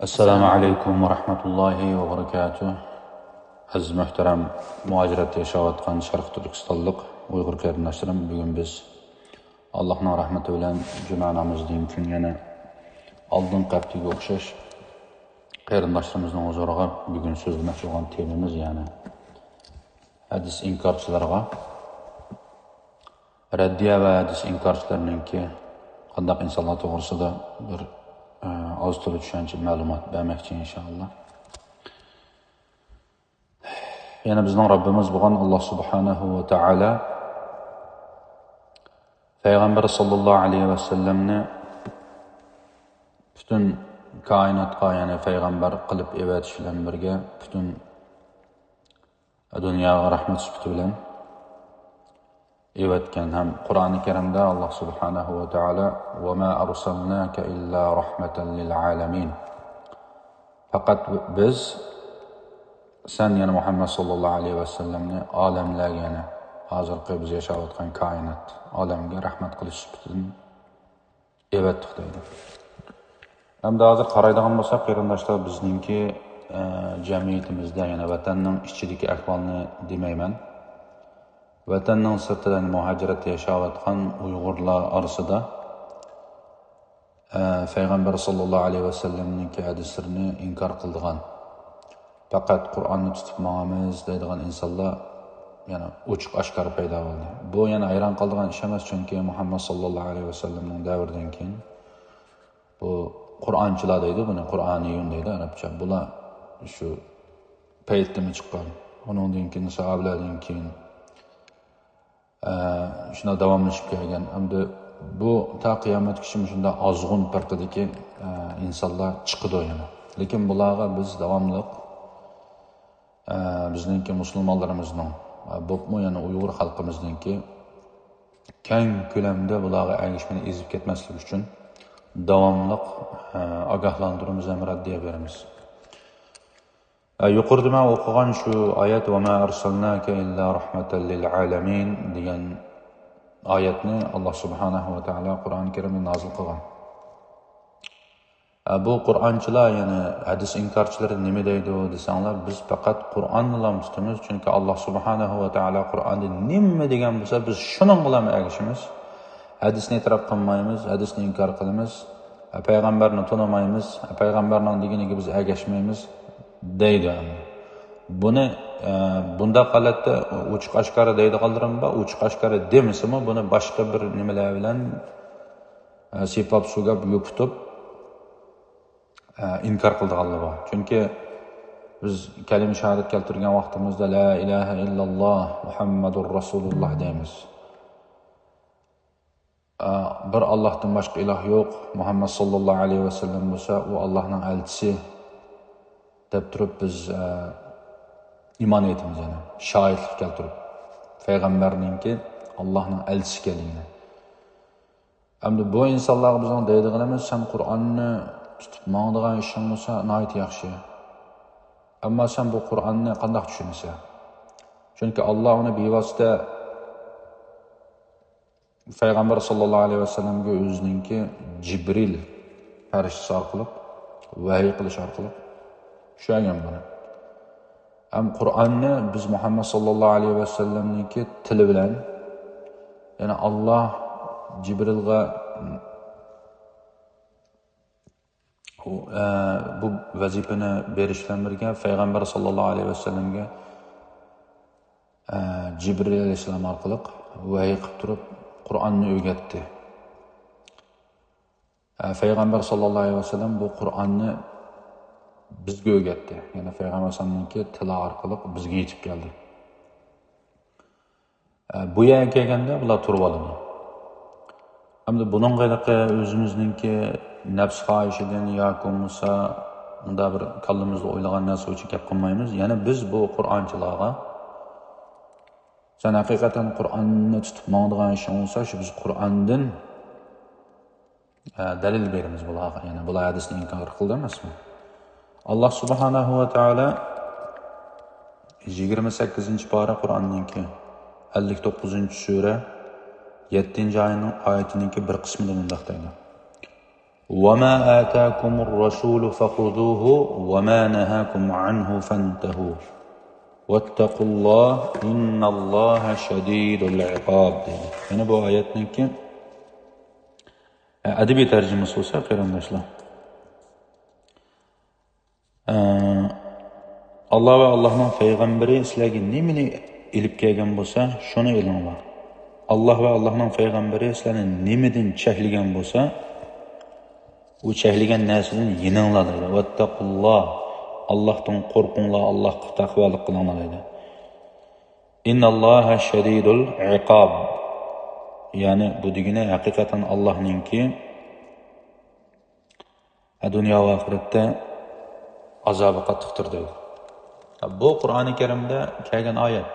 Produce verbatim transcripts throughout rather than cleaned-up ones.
ئەسسالامۇ ئەلەيكۇم ۋە رەھمەتۇللاھى ۋە بەرىكاتۇھ. ئەزىز مۆھتەرەم مۇھاجىرەتتە ياشاۋاتقان شەرقىي تۈركىستانلىق ئۇيغۇر قېرىنداشلىرىم، بۈگۈن بىز ئاللاھنىڭ رەھمىتى بىلەن جۈمە نامىزىدىن كېيىن يەنە ئالدىنقى ھەپتىگە ئوخشاش قېرىنداشلىرىمىزنىڭ ھۇزۇرىغا بۈگۈن سۆزلىمەكچى بولغان تېمىمىز، يەنى ھەدىس ئىنكارچىلارغا رەددىيە ۋە ھەدىس ئىنكارچىلىرىنىڭكى قانداق ئىنسانلار توغرىسىدا بىر، ئە، ئاز تولا چۈشەنچە، مەلۇمات بەرمەكچى، ئىنشائاللا. يەنە بىزنىڭ رەببىمىز بولغان ئاللا سۇبھانەھۇ ۋە تائالا پەيغەمبەر ساللاللاھۇ ئەلەيھى ۋەسەللەمنى پۈتۈن كائىناتقا، يەنى پەيغەمبەر قىلىپ ئەۋەتىش بىلەن بىرگە، پۈتۈن دۇنياغا رەھمەت سۈپىتى بىلەن ئەۋەتكەن ھەم قۇرئانى كەرىمدە ئاللا سۇبھانەھۇ ۋە تائالا، «وما أرسلناك إلا رحمة للعالمين». پەقەت بىز سەن، يەنى مۇھەممەد ساللاللاھۇ ئەلەيھى ۋەسەللەمنى ئالەملەرگە، يەنى ھازىرقى بىز ياشاۋاتقان كائىنات ئالەمگە رەھمەت قىلىش سۈپىتىدىن ئەۋەتتۇق دەيدۇ. ئەمدى ھازىر قارايدىغان بولساق، قېرىنداشلار، بىزنىڭكى، ئە، جەمئىيىتىمىزدە، يەنى ۋەتەننىڭ ئىچىدىكى ئەھۋالنى دېمەيمەن، ۋەتەننىڭ سىرتىدا، يەنى مۇھاجىرەتتە ياشاۋاتقان ئۇيغۇرلار ئارىسىدا، ئە، پەيغەمبەر ساللاللاھۇ ئەلەيھى ۋەسەللەمنىڭكى ھەدىسلىرىنى ئىنكار قىلىدىغان، پەقەت قۇرئاننى تۇتۇپ ماڭىمىز دەيدىغان ئىنسانلار يەنە ئوچۇق ئاشكارا پەيدا بولدى. بۇ يەنە ھەيران قالىدىغان ئىش ئەمەس، چۈنكى مۇھەممەد ساللاللاھۇ ئەلەيھى ۋەسەللەمنىڭ دەۋرىدىن كېيىن بۇ قۇرئانچىلار دەيدۇ بۇنى، قۇرئانىيۇن دەيدۇ ئەرەبچە. بۇلار شۇ پەيتتىمۇ چىققان. ئۇنىڭدىن كېيىن ساھابىلەردىن كېيىن ئە، شۇنداق داۋاملىشىپ كەلگەن. ئەمدى بۇ تا قىيامەتكىچە مۇشۇنداق ئازغۇن پىرقىدىكى، ئە، ئىنسانلار چىقىدۇ يەنە. لېكىن بۇلارغا بىز داۋاملىق، ئە، بىزنىڭكى مۇسۇلمانلىرىمىزنىڭ، ئە، بولۇپمۇ يەنە ئۇيغۇر خەلقىمىزنىڭكى كەڭ كۆلەمدە بۇلارغا ئەگىشمىنى ئېزىپ كەتمەسلىك ئۈچۈن داۋاملىق، ئە، ئاگاھلاندۇرىمىز ھەم رەددىيە بېرىمىز. ئە، يۇقىرىدا مەن ئوقۇغان شۇ ئايەت، «وما أرسلناك إلا رحمة للعالمين» دېگەن ئايەتنى ئاللا سۇبھانەھۇ ۋە تائالا قۇرئان كەرىمدە نازىل قىلغان. ئە، بۇ قۇرئانچىلار، يەنى ھەدىس ئىنكارچىلىرى نېمە دەيدۇ دېسەڭلار، بىز پەقەت قۇرئاننىلا تۇتىمىز، چۈنكى ئاللا سۇبھانەھۇ ۋە تائالا قۇرئاندا نېمە دېگەن بولسا، بىز شۇنىڭغىلا ئەگىشىمىز. ھەدىسنى ئېتىراپ قىلمايمىز، ھەدىسنى ئىنكار قىلىمىز، پەيغەمبەرنى تونۇمايمىز، پەيغەمبەرنىڭ دېگىنىگە بىز ئەگەشمەيمىز دەيدۇ. بۇنى، ئە، بۇنداق ھالەتتە ئوچۇق ئاشكارا دەيدىغانلىرىمۇ بار، ئوچۇق ئاشكارا دېمىسىمۇ، بۇنى باشقا بىر نېمىلەر بىلەن، ئە، سىيپاپ، سۆگەپ، يوپۇتۇپ، ئە، ئىنكار قىلىدىغانلار بار. چۈنكى بىز كەلىمە شاھادەت كەلتۈرگەن ۋاقتىمىزدا، «لا ئىلاھە ئىللاللا، مۇھەممەدۇر رەسۇلۇللا» دەيمىز. ئە، بىر ئاللاھتىن باشقا ئىلاھ يوق، مۇھەممەد ساللاللاھۇ ئەلەيھى ۋەسەللەم بولسا ئۇ ئاللاھنىڭ ئەلچىسى دەپ تۇرۇپ بىز، ئە، ئىمان ئېيتىمىز، يەنى شاھىتلىق كەلتۈرۈپ پەيغەمبەرنىڭكى ئاللاھنىڭ ئەلچىسى ئىكەنلىكىنى. ئەمدى بۇ ئىنسانلارغا بىزنىڭ دەيدىغىنىمىز، سەن قۇرئاننى تۇتۇپ ماڭىدىغان ئىشىڭ بولسا ناھايىتى ياخشى. ئەمما سەن بۇ قۇرئاننى قانداق چۈشىنىسەن؟ چۈنكى ئاللا ئۇنى بىۋاسىتە پەيغەمبەر ساللاللاھۇ ئەلەيھى ۋەسەللەمگە ئۆزىنىڭكى جىبرىل پەرىشتىسى ئارقىلىق ۋەھىي قىلىش ئارقىلىق چۈشەرگەن بۇنى. ھەم قۇرئاننى بىز مۇھەممەد ساللاللاھۇ ئەلەيھى ۋەسەللەمنىڭكى تىلى بىلەن، يەنى ئاللا جىبرىلغا ئۇ، ئە، بۇ ۋەزىپىنى بېرىش بىلەن بىرگە، پەيغەمبەر ساللاللاھۇ ئەلەيھى ۋەسەللەمگە، ئە، جىبرىل ئەلەيھىسسالام ئارقىلىق ۋەھىي قىلىپ تۇرۇپ، قۇرئاننى ئۆگەتتى. ئە، پەيغەمبەر ساللاللاھۇ ئەلەيھى ۋەسەللەم بۇ قۇرئاننى بىزگە ئۆگەتتى. يەنى پەيغەمبەر ئەلەيھىسسالامنىڭكى تىلى ئارقىلىق بىزگە يېتىپ كەلدى. ئە، بۇ يەرگە كەلگەندە بۇلار تۇرۇۋالىدۇ. ئەمدى بۇنىڭغا ھېلىقى ئۆزىمىزنىڭكى نەپس خاھىشىدىن ياكى بولمىسا مۇنداق بىر كاللىمىزدا ئويلىغان نەرسە بويىچە گەپ قىلمايمىز. يەنى بىز بۇ قۇرئانچىلارغا، سەن ھەقىقەتەن قۇرئاننى تۇتۇپ ماڭىدىغان ئىشىڭ بولسا، شۇ بىز قۇرئاندىن ئە، دەلىل بېرىمىز بۇلارغا. يەنى بۇلار ھەدىسنى ئىنكار قىلدى ئەمەسمۇ؟ ئاللا سۇبھانەھۇ ۋە تائالا يىگىرمە سەككىزىنچى پارە قۇرئاننىڭكى، ئەللىك توققۇزىنچى سۈرە، يەتتىنچى ئايەتنىڭ، ئايىتىنىڭكى بىر قىسمىدا مۇنداق دەيدۇ. وما آتاكم الرسول فخذوه وما نهاكم عنه فانتهوا واتقوا الله إن الله شديد العقاب دەيدۇ. يەنە بۇ ئايەتنىڭكى ئەدەبىي تەرجىمىسى بولسا، قېرىنداشلار، ئە، ئاللا ۋە ئاللانىڭ پەيغەمبىرى سىلەرگە نېمىنى ئېلىپ كەلگەن بولسا، شۇنى ئېلىڭلار. ئاللا ۋە ئاللانىڭ پەيغەمبىرى سىلەرنى نېمىدىن چەكلىگەن بولسا، ئۇ چەكلىگەن نەرسىدىن يېنىڭلار دەيدۇ. ۋەتتەقۇللا، ئاللاھتىن قورقۇڭلار، ئاللاھقا تەقۋالىق قىلىڭلار دەيدۇ. ئىنناللاھە شەدىدۇل ئىقاب. يەنى بۇ دېگىنى ھەقىقەتەن ئاللاھنىڭكى ھە، دۇنيا ۋە ئاخىرەتتە ئازابى قاتتىقتۇر دەيدۇ. ھە، بۇ قۇرئانى كەرىمدە كەلگەن ئايەت.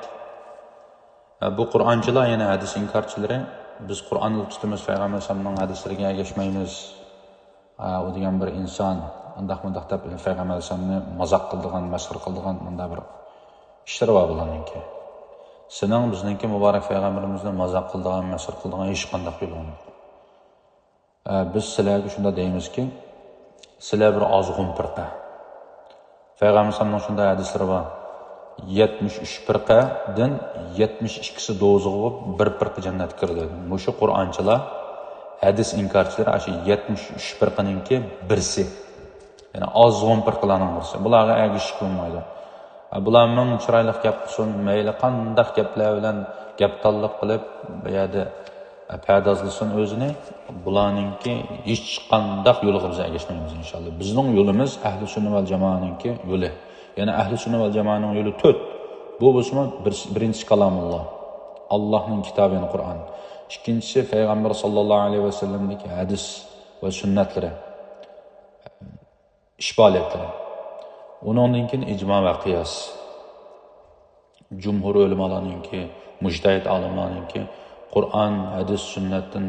ھە، بۇ قۇرئانچىلار، يەنى ھەدىس ئىنكارچىلىرى، بىز قۇرئاننى تۇتىمىز، پەيغەمبەر ئەلەيھىسسالامنىڭ ھەدىسلىرىگە ئەگەشمەيمىز. ھە، ئۇ دېگەن بىر ئىنسان، ئانداق مۇنداق دەپ پەيغەمبەر ئەلەيھىسسالامنى مازاق قىلىدىغان، مەسخىرە قىلىدىغان مۇنداق بىر ئىشلىرى بار بۇلارنىڭكى. سېنىڭ بىزنىڭكى مۇبارەك پەيغەمبىرىمىزنى مازاق قىلىدىغان، مەسخىرە قىلىدىغان ھېچقانداق يولۇڭ يوق. ئە، بىز سىلەرگە شۇنداق دەيمىزكى، سىلەر بىر ئازغۇن پىرقە. پەيغەمبەر ئەلەيھىسسالامنىڭ شۇنداق ھەدىسلىرى بار. يەتمىش ئۈچ پىرقەدىن يەتمىش ئىككىسى دوزىخىغا، بىر پىرقە جەننەتكە كىرىدۇ. مۇشۇ قۇرئانچىلار، ھەدىس ئىنكارچىلار ئاشۇ يەتمىش ئۈچ پىرقىنىڭكى بىرسى. يەنى ئازغۇن پىرقىلارنىڭ بىرسى. بۇلارغا ئەگىشىشكە بولمايدۇ. بۇلار مىڭ چىرايلىق گەپ قىلسۇن، مەيلى قانداق گەپلەر بىلەن گەپدانلىق قىلىپ، بۇ يەردە پەردازلىسۇن ئۆزىنى، بۇلارنىڭكى ھېچقانداق يولىغا بىز ئەگەشمەيمىز، ئىنشاللا. بىزنىڭ يولىمىز ئەھلى سۈننە ۋەل جامانىڭكى يولى. يەنى ئەھلى سۈننە ۋەل جامانىڭ يولى تۆت. بۇ بولسىمۇ بىر-، بىرىنچىسى كالامۇللا، ئاللاھنىڭ كىتابى، يەنى قۇرئان. ئىككىنچىسى پەيغەمبەر ساللاللاھۇ ئەلەيھى ۋەسەللەمدىكى ھەدىس ۋە سۈننەتلىرى. ئىش پائالىيەتلىرى. ئۇنىڭدىن كېيىن ئىجما ۋە قىياس. جۇمھۇر ئۆلىمالارنىڭكى، مۇجتەھىد ئالىملارنىڭكى قۇرئان، ھەدىس، سۈننەتتىن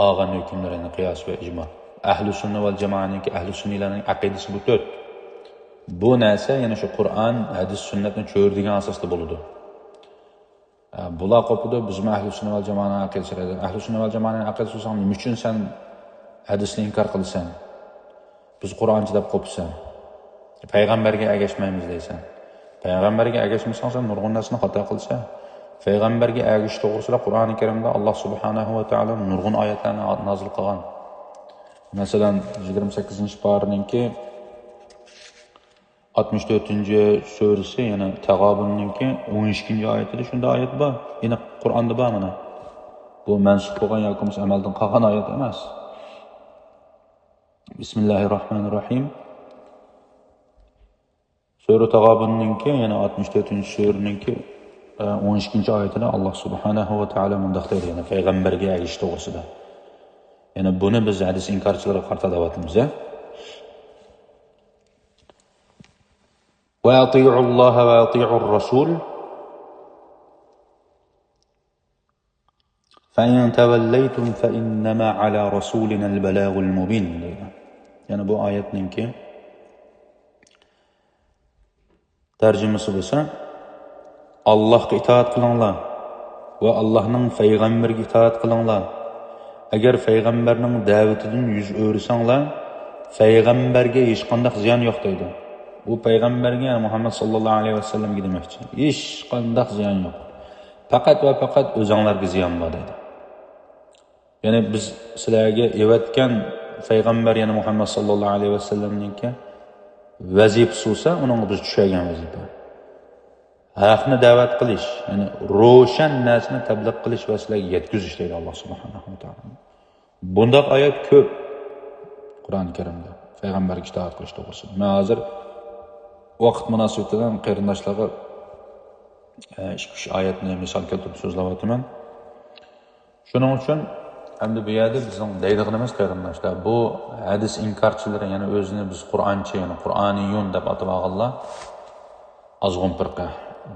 ئالغان ھۆكۈملىرىنى، قىياس ۋە ئىجما. ئەھلى سۈننە ۋەل جامائەنىڭكى، ئەھلى سۈننىلەرنىڭ ئەقىدىسى بۇ تۆت. بۇ نەرسە يەنە شۇ قۇرئان، ھەدىس، سۈننەتنى چۆرىدىگەن ئاساستا بولىدۇ. ئە، بۇلار قوپىدۇ، بىزمۇ ئەھلى سۈننە ۋەل جامائەنىڭ ئەقىدىسى. ئەھلى سۈننە ۋەل جامائەنىڭ ئەقىدىسى بولساڭ، نېمە ئۈچۈن سەن ھەدىسنى ئىنكار قىلىسەن؟ بىز قۇرئانچى دەپ قوپىسەن. پەيغەمبەرگە ئەگەشمەيمىز دەيسەن. پەيغەمبەرگە ئەگەشمىسەڭ، سەن نۇرغۇن نەرسىنى خاتا قىلىسەن. پەيغەمبەرگە ئەگىشىش توغرىسىدا قۇرئانى كەرىمدە ئاللا سۇبھانەھۇ ۋە تائالا نۇرغۇن ئايەتلەرنى نازىل قىلغان. مەسىلەن، يىگىرمە سەككىزىنچى پارىنىڭكى ئاتمىش تۆتىنچى سۈرىسى، يەنى تەغابۇننىڭكى ئون ئىككىنچى ئايىتىدە شۇنداق ئايەت بار. ئېنىق قۇرئاندا بار مانا. بۇ مەنسۇخ بولغان ياكى بولمىسا ئەمەلدىن قالغان ئايەت ئەمەس. بىسمىللاھىررەھمانىررەھىم. سۈرە تەغابۇننىڭكى، يەنى ئاتمىش تۆتىنچى سۈرىنىڭكى، ئە، ئون ئىككىنچى ئايىتىدە ئاللا سۇبھانەھۇ ۋە تائالا مۇنداق دەيدۇ، يەنى پەيغەمبەرگە ئەگىشىش توغرىسىدا. يەنى بۇنى بىز ھەدىس ئىنكارچىلىرىغا قارىتا دەۋاتىمىز، ھە؟ وأطيعوا الله وأطيعوا الرسول فإن توليتم فإنما على رسولنا البلاغ المبين دەيدۇ. يەنى بۇ ئايەتنىڭكى تەرجىمىسى بولسا، ئاللاھقا ئىتائەت قىلىڭلار ۋە ئاللاھنىڭ پەيغەمبىرىگە ئىتائەت قىلىڭلار. ئەگەر پەيغەمبەرنىڭ دەۋىتىدىن يۈز ئۆرۈسەڭلار، پەيغەمبەرگە ھېچقانداق زىيان يوق دەيدۇ. ئۇ پەيغەمبەرگە، يەنى مۇھەممەد ساللاللاھۇ ئەلەيھى ۋەسەللەمگە دېمەكچى. ھېچقانداق زىيان يوق. پەقەت ۋە پەقەت ئۆزەڭلارگە زىيان بار دەيدۇ. يەنى بىز سىلەرگە ئەۋەتكەن پەيغەمبەر، يەنى مۇھەممەد ساللاللاھۇ ئەلەيھى ۋەسەللەمنىڭكى ۋەزىپىسى بولسا، ئۇنىڭغا بىز چۈشەرگەن ۋەزىپە. ھەقنى دەۋەت قىلىش، يەنى روشەن نەرسىنى تەبلىغ قىلىش ۋە سىلەرگە يەتكۈزۈش دەيدۇ ئاللا سۇبھانەھۇ ۋە تائالا. بۇنداق ئايەت كۆپ قۇرئان كەرىمدە پەيغەمبەرگە ئىتائەت قىلىش توغرىسىدا. مەن ھازىر ۋاقىت مۇناسىۋىتى بىلەن قېرىنداشلارغا، ئە، ئىككى-ئۈچ ئايەتنى مىسال كەلتۈرۈپ سۆزلەۋاتىمەن. شۇنىڭ ئۈچۈن ئەمدى بۇ يەردە بىزنىڭ دەيدىغىنىمىز، قېرىنداشلار، بۇ ھەدىس ئىنكارچىلىرى، يەنى ئۆزىنى بىز قۇرئانچى، يەنى قۇرئانىيۇن دەپ ئاتىۋالغانلار ئازغۇن پىرقە.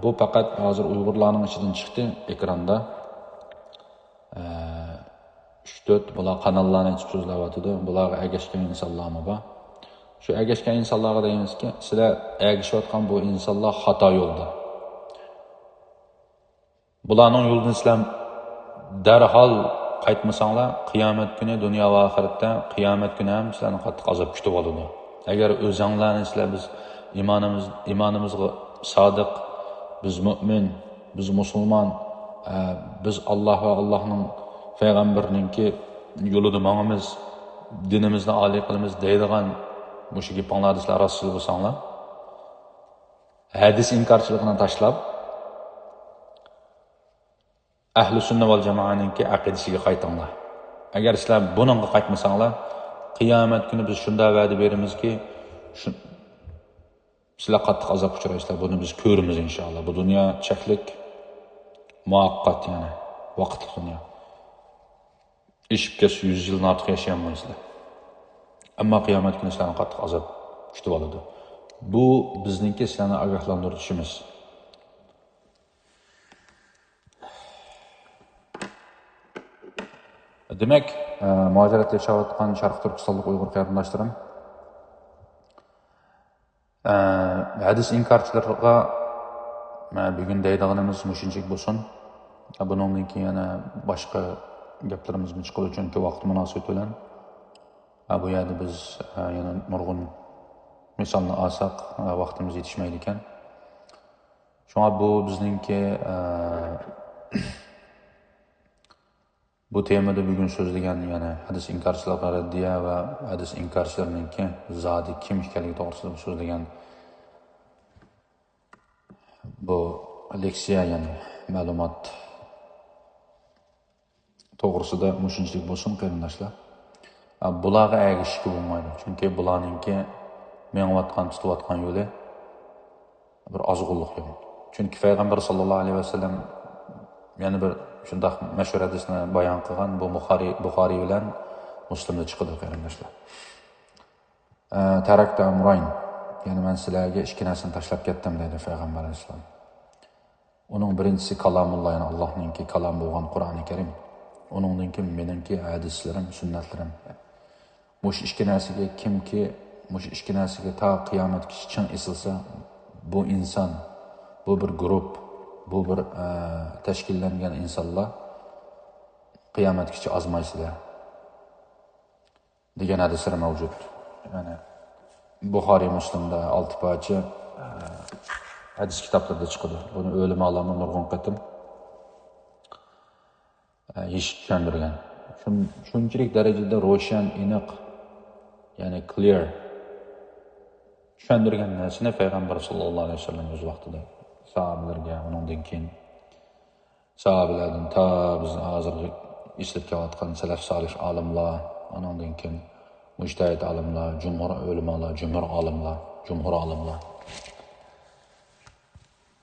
بۇ پەقەت ھازىر ئۇيغۇرلارنىڭ ئىچىدىن چىقتى ئېكراندا. ئە، ئۈچ-تۆت بۇلار قاناللارنى ئېچىپ سۆزلەۋاتىدۇ. بۇلارغا ئەگەشكەن ئىنسانلارمۇ بار. شۇ ئەگەشكەن ئىنسانلارغا دەيمىزكى، سىلەر ئەگىشىۋاتقان بۇ ئىنسانلار خاتا يولدا. بۇلارنىڭ يولىدىن سىلەر دەرھال قايتمىساڭلار، قىيامەت كۈنى، دۇنيا ۋە ئاخىرەتتە، قىيامەت كۈنى ھەم سىلەرنى قاتتىق ئازاب كۈتۈۋالىدۇ. ئەگەر ئۆزەڭلارنى سىلەر، بىز ئىمانىمىز، ئىمانىمىزغا سادىق، بىز مۆمىن، بىز مۇسۇلمان، ئە، بىز ئاللاھ ۋە ئاللاھنىڭ پەيغەمبىرىنىڭكى يولىدا ماڭىمىز، دىنىمىزنى ئالىي قىلىمىز دەيدىغان مۇشۇ گېپىڭلاردا سىلەر راستچىل بولساڭلار، ھەدىس ئىنكارچىلىقىنى تاشلاپ، ئەھلى سۈننە ۋەل جامائەنىڭكى ئەقىدىسىگە قايتىڭلار. ئەگەر سىلەر بۇنىڭغا قايتمىساڭلار، قىيامەت كۈنى بىز شۇنداق ۋەدە بېرىمىزكى، شۇ، سىلەر قاتتىق ئازابقا ئۇچرايسىلەر. بۇنى بىز كۆرىمىز ئىنشائاللا. بۇ دۇنيا چەكلىك، مۇۋەققەت، يەنى ۋاقىتلىق دۇنيا. ئېشىپ كەتسە، يۈز يىلدىن ئارتۇق ياشىيالمايسىلەر. ئەمما قىيامەت كۈنى سىلەرنى قاتتىق ئازاب كۈتۈۋالىدۇ. بۇ بىزنىڭكى سىلەرنى ئاگاھلاندۇرۇشىمىز. دېمەك، ئە، مۇھاجىرەتتە ياشاۋاتقان شەرقىي تۈركىستانلىق ئۇيغۇر قېرىنداشلىرىم، ئە، ھەدىس ئىنكارچىلىرىغا، ئە، بۈگۈن دەيدىغىنىمىز مۇشۇنچىلىك بولسۇن. ئە، بۇنىڭدىن كېيىن يەنە باشقا گەپلىرىمىزمۇ چىقىدۇ، چۈنكى ۋاقىت مۇناسىۋىتى بىلەن، ئە، بۇ يەردە بىز، ئە، يەنە نۇرغۇن مىسالنى ئالساق، ئە، ۋاقتىمىز يېتىشمەيدىكەن. شۇڭا بۇ بىزنىڭكى، ئە، بۇ تېمىدا بۈگۈن سۆزلىگەن، يەنى ھەدىس ئىنكارچىلارغا رەددىيە ۋە ھەدىس ئىنكارچىلىرىنىڭكى زادى كىم ئىكەنلىكى توغرىسىدا سۆزلىگەن بۇ لېكسىيە، يەنى مەلۇمات توغرىسىدا مۇشۇنچىلىك بولسۇن، قېرىنداشلار. ئا، بۇلارغا ئەگىشىشكە بولمايدۇ. چۈنكى بۇلارنىڭكى مېڭىۋاتقان، تۇتۇۋاتقان يولى بىر ئازغۇنلۇق يول. چۈنكى پەيغەمبەر ساللاللاھۇ ئەلەيھى ۋەسەللەم يەنە بىر شۇنداق مەشھۇر ھەدىسنى بايان قىلغان، بۇ بۇخارىي، بۇخارىي بىلەن مۇسلىمدا چىقىدۇ، قېرىنداشلار. ئە، تەرەكتۇ ئەمراين، يەنى مەن سىلەرگە ئىككى نەرسىنى تاشلاپ كەتتىم، دەيدۇ پەيغەمبەر ئەلەيھىسسالام. ئۇنىڭ بىرىنچىسى كالامۇللا، يەنى ئاللاھنىڭكى كالامى بولغان قۇرئانى كەرىم. ئۇنىڭدىن كېيىن مېنىڭكى ھەدىسلىرىم، سۈننەتلىرىم. مۇشۇ ئىككى نەرسىگە كىمكى، مۇشۇ ئىككى نەرسىگە تا قىيامەتكىچە چىڭ ئېسىلسا، بۇ ئىنسان، بۇ بىر گۇرۇپ، بۇ بىر، ئە، تەشكىللەنگەن ئىنسانلار قىيامەتكىچە ئازمايسىلەر، دېگەن ھەدىسلىرى مەۋجۇت. يەنى بۇخارىي، مۇسلىمدا ئالتە پارچە، ئە، ھەدىس كىتابلىرىدا چىقىدۇ. بۇنى ئۆلىمالارمۇ نۇرغۇن قېتىم ئېشىپ چۈشەندۈرگەن. شۇن-، شۇنچىلىك دەرىجىدە روشەن، ئېنىق، يەنى كلىيېر چۈشەندۈرگەن نەرسىنى پەيغەمبەر ساللاللاھۇ ئەلەيھى ۋەسەللەم ئۆز ۋاقتىدا ساھابىلەرگە، ئۇنىڭدىن كېيىن ساھابىلەردىن تا بىز ھازىرغا ئېسىلىپ كېلىۋاتقان سەلەف سالىھ ئالىملار، ئۇنىڭدىن كېيىن مۇجتەھىد ئالىملار، جۇمھۇر ئۆلىمالار، جۇمھۇر ئالىملار، جۇمھۇر ئالىملار.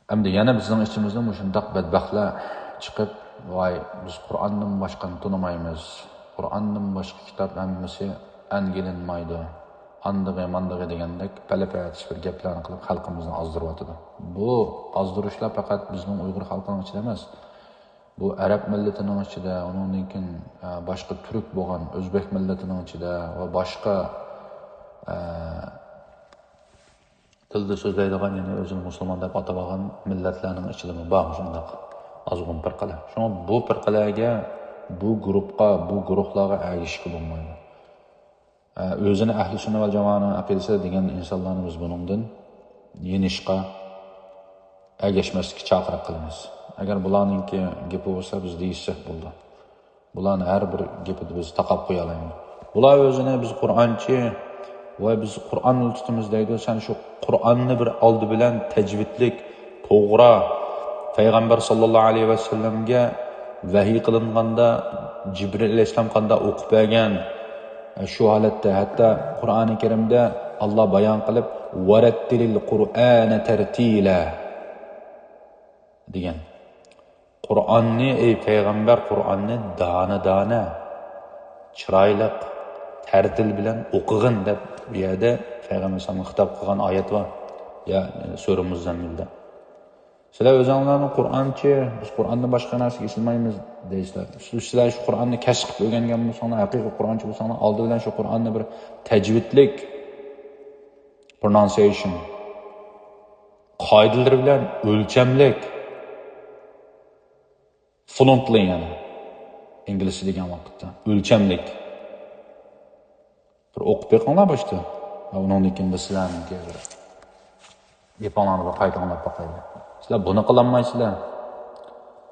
ئەمدى يەنە بىزنىڭ ئىچىمىزدىن مۇشۇنداق بەتبەختلەر چىقىپ، ۋاي، بىز قۇرئاندىن باشقىنى تونۇمايمىز، قۇرئاندىن باشقا كىتاب ھەممىسى ئەنگىلىنمايدۇ، ئاندىغى ماندىغى دېگەندەك پەلەپەتىش بىر گەپلەرنى قىلىپ خەلقىمىزنى ئازدۇرۇۋاتىدۇ. بۇ ئازدۇرۇشلار پەقەت بىزنىڭ ئۇيغۇر خەلقىنىڭ ئىچىدە ئەمەس، بۇ ئەرەب مىللىتىنىڭ ئىچىدە، ئۇنىڭدىن كېيىن، ئە، باشقا تۈرك بولغان ئۆزبېك مىللىتىنىڭ ئىچىدە ۋە باشقا، ئە، تىلدا سۆزلەيدىغان، يەنى ئۆزىنى مۇسۇلمان دەپ ئاتىۋالغان مىللەتلەرنىڭ ئىچىدىمۇ بار مۇشۇنداق ئازغۇن پىرقىلەر. شۇڭا بۇ پىرقىلەرگە، بۇ گۇرۇپقا، بۇ گۇرۇھلارغا ئەگىشىشكە بولمايدۇ. ئە، ئۆزىنى ئەھلى سۈننە ۋەل جامائەنىڭ ئەقىدىسى دېگەن ئىنسانلارنى بىز بۇنىڭدىن يېنىشقا، ئەگەشمەسلىككە چاقىرىق قىلىمىز. ئەگەر بۇلارنىڭكى گېپى بولسا، بىز دېيىشسەك بولىدۇ. بۇلارنىڭ ھەر بىر گېپىدە بىز تاقاپ قويالايمىز. بۇلار ئۆزىنى بىز قۇرئانچى، ۋاي بىز قۇرئاننى تۇتىمىز دەيدۇ. سەن شۇ قۇرئاننى بىر ئالدى بىلەن تەجۋىدلىك، توغرا، پەيغەمبەر ساللاللاھۇ ئەلەيھى ۋەسەللەمگە ۋەھىي قىلىنغاندا جىبرىل ئەلەيھىسسالام قانداق ئوقۇپ بەرگەن، شۇ ھالەتتە، ھەتتا قۇرئانى كەرىمدە ئاللا بايان قىلىپ، ۋەرەتتىلىل قۇرئانە تەرتىلە دېگەن. قۇرئاننى، ئەي پەيغەمبەر، قۇرئاننى دانە-دانە، چىرايلىق، تەرتىل بىلەن ئوقۇغىن دەپ بۇ يەردە پەيغەمبەر ئەلەيھىسسالامغا خىتاب قىلغان ئايەت بار. يا سۈرە مۇززەممىلدە. سىلەر ئۆزۈڭلارنى قۇرئانچى، بىز قۇرئاندىن باشقا نەرسىگە ئېسىلمايمىز دەيسىلەر. سىلەر شۇ قۇرئاننى كەسىپ قىلىپ ئۆگەنگەن بولساڭلار، ھەقىقىي قۇرئانچى بولساڭلار، ئالدى بىلەن شۇ قۇرئاننى بىر تەجۋىدلىك، پرونانسىيېيشن، قائىدىلىرى بىلەن ئۆلچەملىك، فلۇئېنتلى، يەنى ئىنگلىزچە دېگەن ۋاقىتتا ئۆلچەملىك. بىر ئوقۇپ بېقىڭلار باشتا. ۋە ئۇنىڭدىن كېيىن بىز سىلەرنىڭكى بىر گېپىڭلارنى بىر قايتا ئاڭلاپ باقايلى. سىلەر بۇنى قىلالمايسىلەر.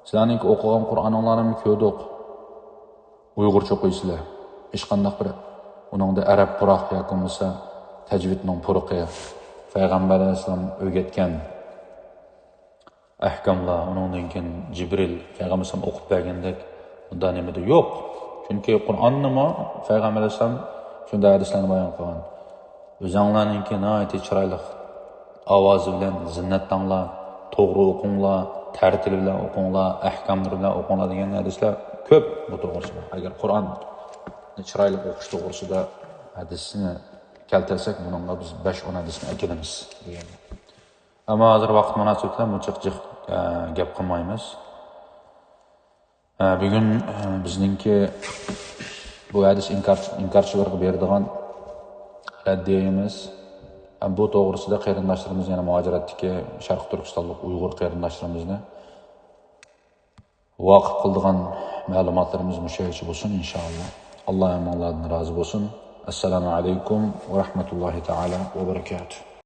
سىلەرنىڭكى ئوقۇغان قۇرئانىڭلارنى كۆردۇق. ئۇيغۇرچە ئوقۇيسىلەر. ھېچقانداق بىر ئۇنىڭدا ئەرەب پۇراق ياكى بولمىسا تەجۋىدنىڭ پۇرىقى، پەيغەمبەر ئەلەيھىسسالام ئۆگەتكەن ئەھكاملار، ئۇنىڭدىن كېيىن جىبرىل پەيغەمبەر ئەلەيھىسسالام ئوقۇپ بەرگەندەك بۇنداق نېمىدە يوق. چۈنكى قۇرئاننىمۇ پەيغەمبەر ئەلەيھىسسالام شۇنداق ھەدىسلەرنى بايان قىلغان. ئۆزۈڭلارنىڭكى ناھايىتى چىرايلىق ئاۋازى بىلەن زىننەتلەڭلار، توغرا ئوقۇڭلار، تەرتىلى بىلەن ئوقۇڭلار، ئەھكاملىرى بىلەن ئوقۇڭلار دېگەن ھەدىسلەر كۆپ بۇ توغرىسىدا. ئەگەر قۇرئاننى چىرايلىق ئوقۇش توغرىسىدا ھەدىسنى كەلتۈرسەك، بۇنىڭغا بىز بەش ئون ھەدىسنى ئەكېلىمىز دېگەن. ئەمما ھازىر ۋاقىت مۇناسىۋىتى بىلەن بۇ جىق جىق، ئە، گەپ قىلمايمىز. ئە، بۈگۈن، ئە، بىزنىڭكى بۇ ھەدىس ئىنكار، ئىنكارچىلارغا بېرىدىغان رەددىيەمىز. ئە، بۇ توغرىسىدا قېرىنداشلىرىمىز، يەنە مۇھاجىرەتتىكى شەرقىي تۈركىستانلىق ئۇيغۇر قېرىنداشلىرىمىزنى ۋاقىپ قىلىدىغان مەلۇماتلىرىمىز مۇشۇ يەرچە بولسۇن، ئىنشائاللا. ئاللا ھەممىڭلاردىن رازى بولسۇن. ئەسسالامۇ ئەلەيكۇم ۋە رەھمەتۇللاھى تائالا ۋە بەرىكاتۇھ.